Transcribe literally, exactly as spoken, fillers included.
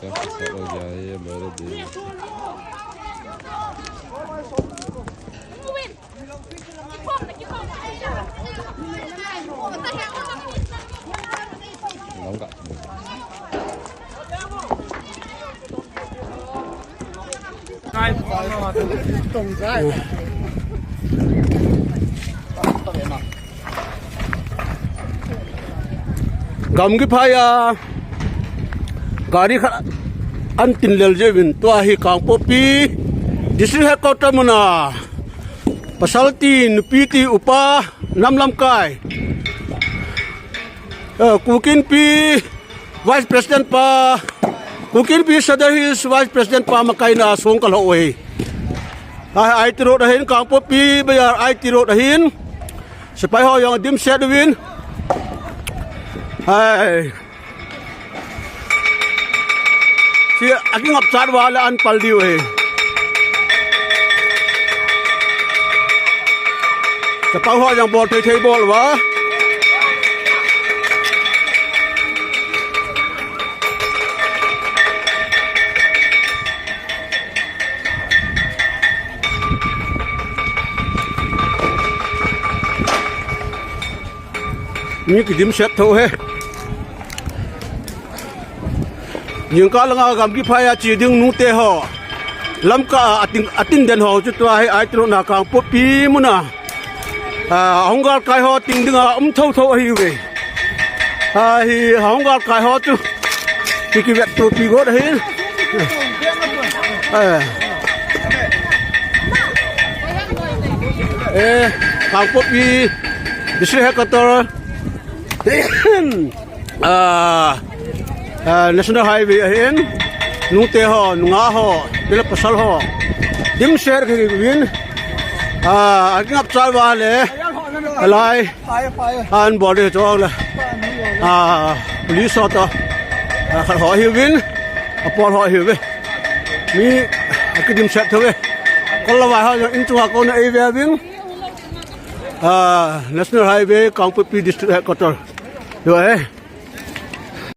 Sat ho gaya hai, mere dost. Gamgi phaiya gari khat an tin lel jeh uvin tua hi Kangpokpi District Headquarter muna pasal ti, nupi ti, upa, nam lamkai, eh, Kuki Inpi Vice President pa, Kuki Inpi Sadar Hills Vice President pa makaina song kalhou uve. Ai, I T Road ahin, Kangpokpi Bazar I T Road ahin. Sepai ho jong dimset uvin. Ai. Chi akingap chat uva le an pal diu ahi. Chapang ho jong bol thei thei bol uva. Mi kidim set tho uve. Jingkah langa gamgi phaiya che ding nute ho. Lamkah a atin, atin den ho chu tua hi I T Road na Kangpokpi muna. A, hung galkai ho tin dinga um tho tho ahiuve. A, hi hung galkai ho chu. Ki kivet topi got ahi. Eh. Eh, Kangpokpi District Headquarter. Ah, ah, National Highway ahin, nute ho, nungah ho, tile pasal ho. Dimset kivin. Ah, akingap chat uva le. Alai. An bol de chok le. Ah, police ho to. Ah, khat ho ahiuvin. Apol ho ahiuve. Mi akidim set tho uve. Kol lavai ho jong in chunga kona eive uvin. Ah, National Highway, Kangpokpi District Headquarter. Yo, eh.